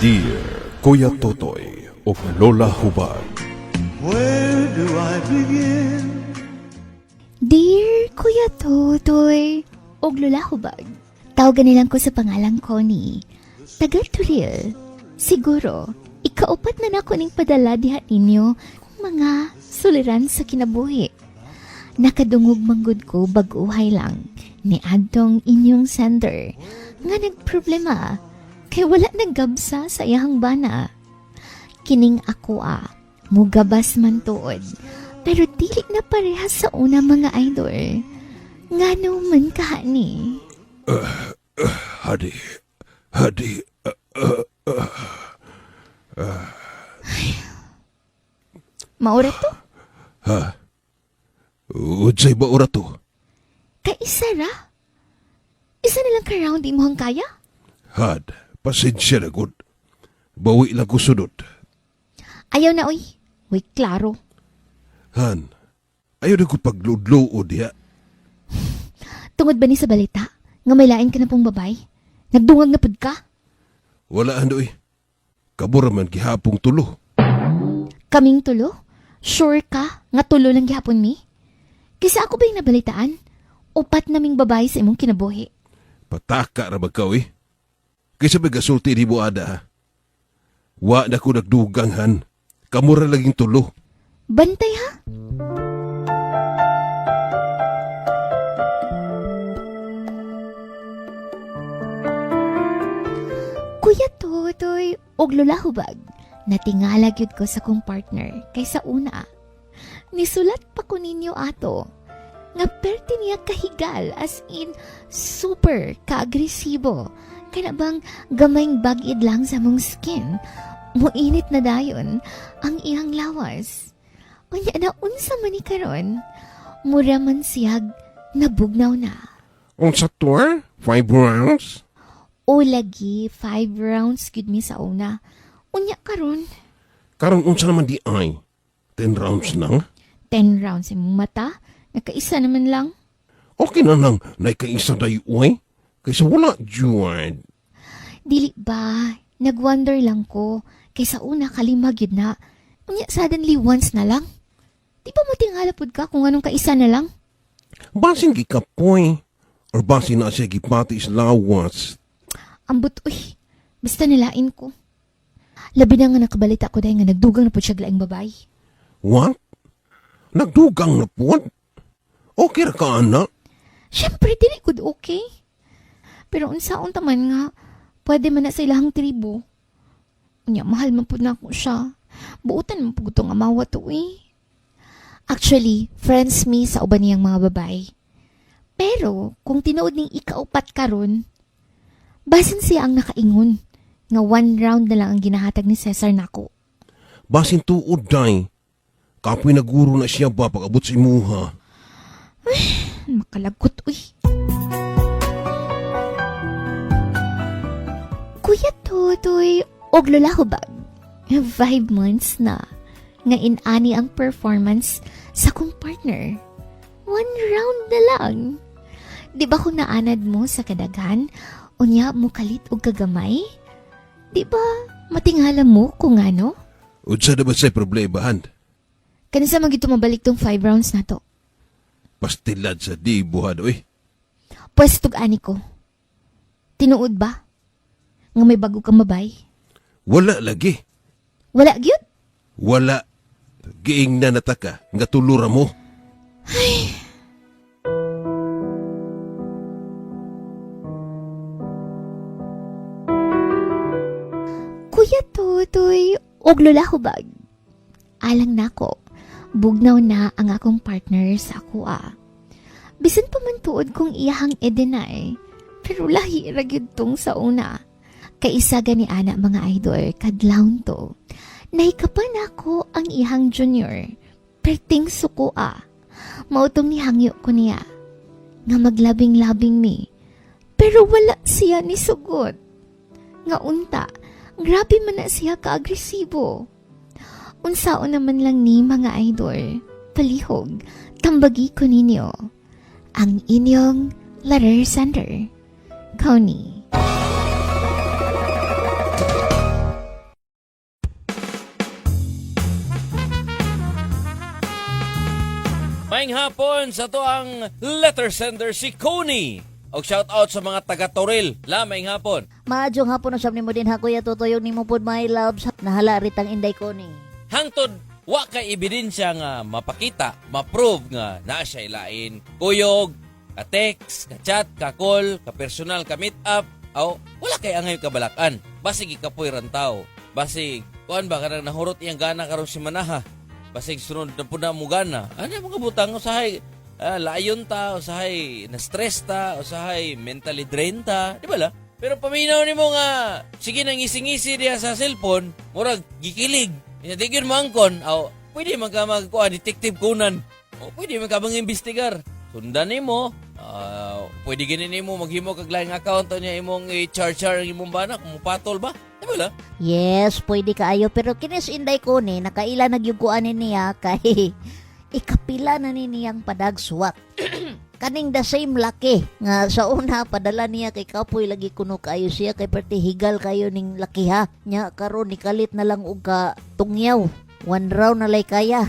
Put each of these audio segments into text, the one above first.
Dear Kuya Totoy ug Lola Hubag. Where do I begin? Dear Kuya Totoy ug Lola Hubag. Tawagan nilang ko sa pangalang Connie. Taga Toril. Siguro, ikaupat na nako ning padala diha ninyo kung mga suliran sa kinabuhi. Nakadungog manggod ko bag-uhay lang ni adtong inyong sender nga nagproblema kay wala naggabsa sa iyang bana. Kining ako mugabas man tuod, pero dili na parehas sa una, mga idol. Ngano man kahani? Hadi, hadi, Maura to? Unsay ba ora to? Kaisa ra? Isa na lang ka round imuhang kaya? Had, pasensya na gud. Bawi lang ko sunod. Ayaw na, oy. Uy, klaro. Han, ayaw na ko pagluod-luod diha. Tungod ba ni sa balita nga may lain ka na pong babay? Nagdungag na pud ka? Wala han oy. Kabura man gihapong tulo. Kaming tulo? Sure ka nga tulo lang gihapon mi? Kisa ako ba'y nabalitaan? Upat naming babae sa imong kinabuhi. Pataka ra ba ka, oy? Kaysa ba gasulti ni mo ada, ha? Wa na ko nagdugang, han. Kamura laging tulo. Bantay ha? Kuya Totoy og Lola Hubag, natingala gyud ko sa kong partner kaysa una. Nisulat pa ko ninyo ato nga perti niya kahigal, as in super kaagresibo. Kana bang gamayng bagid lang sa mong skin, muinit na dayon ang iyang lawas. Unya na unsa man ni karon, mura man siyag nabugnaw na. Unsa to, eh? 5 rounds? O lagi, 5 rounds gud mi sa una. Unya karon, Karon unsa naman di ay? 10 rounds nang? 10 rounds imong mata, nakaisa naman lang. Okay na lang, naikaisa dayo, oy. Kaysa wala, Juan. Dili ba, nagwonder lang ko, kaysa una kalima gyud na. Unya suddenly once na lang. Di ba motingala pud ka kung anong kaisa na lang? Basin gikapoy. Or basin na siya gipati sa lawas. Ambot, uy. Basta nilain ko. Labi na nga nakabalita ko dahil nga nagdugang na po siya laing babay. What? Nagdugang na po? Okay ra ka, anak? Siyempre, dili gud okay. Pero unsaon ta man nga, pwede man na sa ilahang tribo. Unya, mahal man pud nako siya. Buutan man pud tong amawa to eh. Actually, friends me sa uban niyang mga babae. Pero, kung tinuod ning ikaupat karon, basin siya ang nakaingon nga one round na lang ang ginahatag ni Cesar nako. Basin tuod, day. Kapoy naguro na siya ba pag-abot sa imuha. Makalagot, uy. Kuya Totoy, og Lola Hubag, 5 months na nga inani ang performance sa kong partner. One round na lang. Di ba kung naanad mo sa kadaghan, unya mo kalit og kagamay? Di ba matingala mo kung ano? Unsa na ba sa problema, han? Kanisa man gito mabalik tong 5 rounds na to. Pastilad sa di buhan, oy. Pwes tug-ani ko. Tinuod ba nga may bago kang babay? Wala lagi. Wala gyud? Wala. Giing na nataka nga tulura mo. Kuya Totoy og Lola Hubag. Alang nako, bugnaw na ang akong partner sa ako ah. Bisan pa man tuod kong iyahang i-deny, pero lahi ra gyud tong sa una. Kaisa gani ana, mga idol, kadlawon to. Nahikapan ako ang iyahang junior. Perting suko ah. Mautong nihangyo ko niya nga maglabing-labing mi. Pero wala siya ni sugot. Nga unta, grabe man na siya ka-agresibo. Unsaon naman lang ni, mga idol, palihog, tambagi ko ninyo ang inyong letter sender, Connie. Maayong hapon sa atoang letter sender, si Coney. Og shout out sa mga taga Toril. La, maayong hapon. Maayong hapon usab nimo din ha, Kuya Totoy, ug nimo pod, my loves. Nahala ritang Inday Coney. Hangtod wa kay ebidensya nga mapakita, ma-prove nga naa siya lain kuyog, ka-text, ka-chat, ka-call, ka-personal, ka-meet up, aw, wala kay angay kabalakan. Basig ikapoy ran tao. Basig, kuan ba, kanang nahurot iyang gana karon si Manaha. Basig sunod na pud na mo gana. Ano mga butang, usahay layon ta, usahay na-stress ta, usahay mentally drained ta, di ba la? Pero paminaw nimo nga sige nang ngisi-ngisi diha sa cellphone, murag gikilig. Nya di gyud moangkon, aw, pwede man ka magkuha Detective Conan. O pwede man ka mangimbestigar. Sundan nimo, pwede gani nimo maghimo kag laing account niya imong i-charge ang imong bana kung mupatol ba? Di ba la? Yes, pwede kaayo, pero kinis Inday Coney nakaila nagyug ko ani niya kay ikapila na ni niyang padagswak. Kaning the same laki nga sa una padala niya kay kapoy lagi kuno kaayo siya kay perti higal kayo ning laki ha. Nya karon ni kalit na lang og ka tungyaw. One round na lay kaya.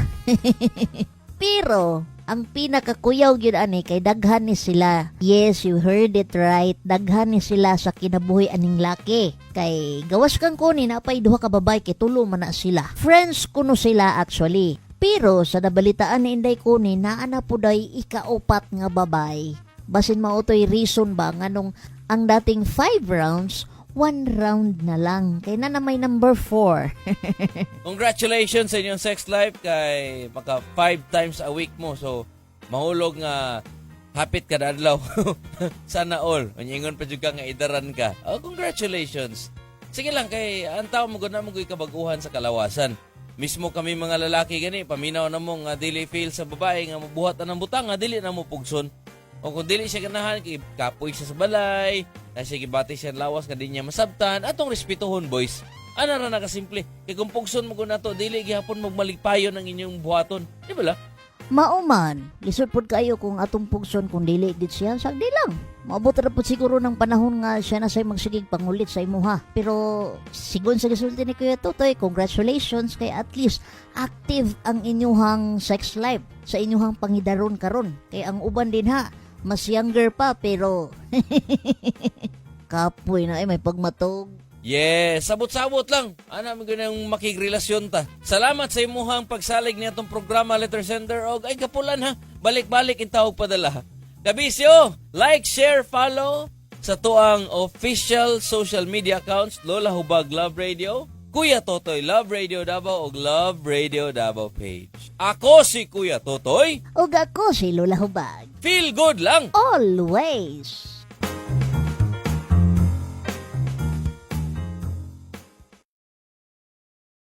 Pero ang pinakakuyaw gyud ani kay daghan ni sila. Yes, you heard it right. Daghan ni sila sa kinabuhi aning laki. Kay gawas kang kunin napay duha ka babay kay tulo man na sila. Friends kuno sila actually. Pero sa nabalitaan ni Inday Coney, naa na puday ikaupat nga babay. Basin mao to'y reason ba nganong ang dating 5 rounds, one round na lang. Kay na may number 4. Congratulations sa inyong sex life kay maka 5 times a week mo. So, mahulog nga hapit kada adlaw. Sana all. Unya pa jud ka nga idaran ka. Oh, congratulations. Sige lang kay ang tao mo gud na mo kabaguhan sa kalawasan. Mismo kami mga lalaki gani paminaw na mo nga dili feel sa babae nga mabuhat ang butang nga dili na mo pugson. O kung dili siya ganahan, kay kapoy siya sa balay, na siya gibati siya ang lawas nga di niya masabtan, atong respetuhon, boys. Ana ra na kasimple. Kay kung pugson mo nato, dili gihapon magmaligpayon ang inyong buhaton. Di ba la? Mauman, lisod pod kayo kung atong pugson kung dili gid siya, sagdi lang. Maabot ra pod siguro ng panahon nga siya na say magsigig pangulit sa imuha. Pero sigon sa gisulti ni Kuya Totoy, congratulations kay at least active ang inyuhang sex life sa inyuhang pangidaron karon. Kay ang uban din ha, mas younger pa pero kapoy na ay may pagmatog. Yes, sabot-sabot lang. Ana mo ganang makigrelasyon ta. Salamat sa imuhang pagsalig ni atong programa, Letter Sender, og ay kapulan ha. Balik-balik intawog padala. Kabisyo, like, share, follow sa atoang official social media accounts, Lola Hubag Love Radio, Kuya Totoy Love Radio Davao ug Love Radio Davao page. Ako si Kuya Totoy. Ug ako si Lola Hubag. Feel good lang. Always.